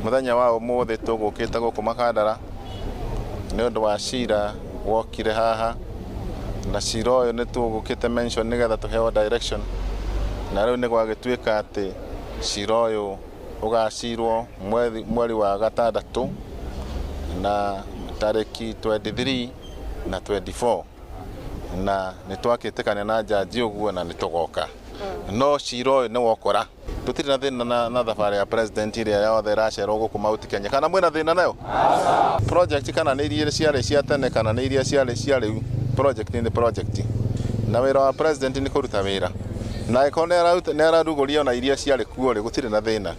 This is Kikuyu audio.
Mũthenya wa ũmũthĩ tũgũkĩte gũkũ Makandara nĩ ũndũ wa cira wokire haha, na cira ũyũ nĩ tũgũkĩte mention nĩgetha tũheo direction, na rĩu nĩ gwagĩtuĩka atĩ cira ũyũ ũgacirwo mweri wa gatandatũ na tarĩki 23 na 24, na nĩ twakĩtĩkania na njanji ũguo na nĩ tũgoka. No cira ũyũ nĩ wokora. Tũtirĩ na thĩna na thabarĩ ya president ĩrĩa yothe ĩracerwo gũkũ Mount Kenya. Kana mwĩna thĩna nayo? Project kana nĩ iria ciarĩ cia tene kana nĩ iria ciarĩ cia rĩu, project nĩ project. Na wĩra wa president nĩ kũruta wĩra. Na angĩkorwo nĩ ararugũria ona iria ciarĩ kuo rĩ, gũtirĩ na thĩna.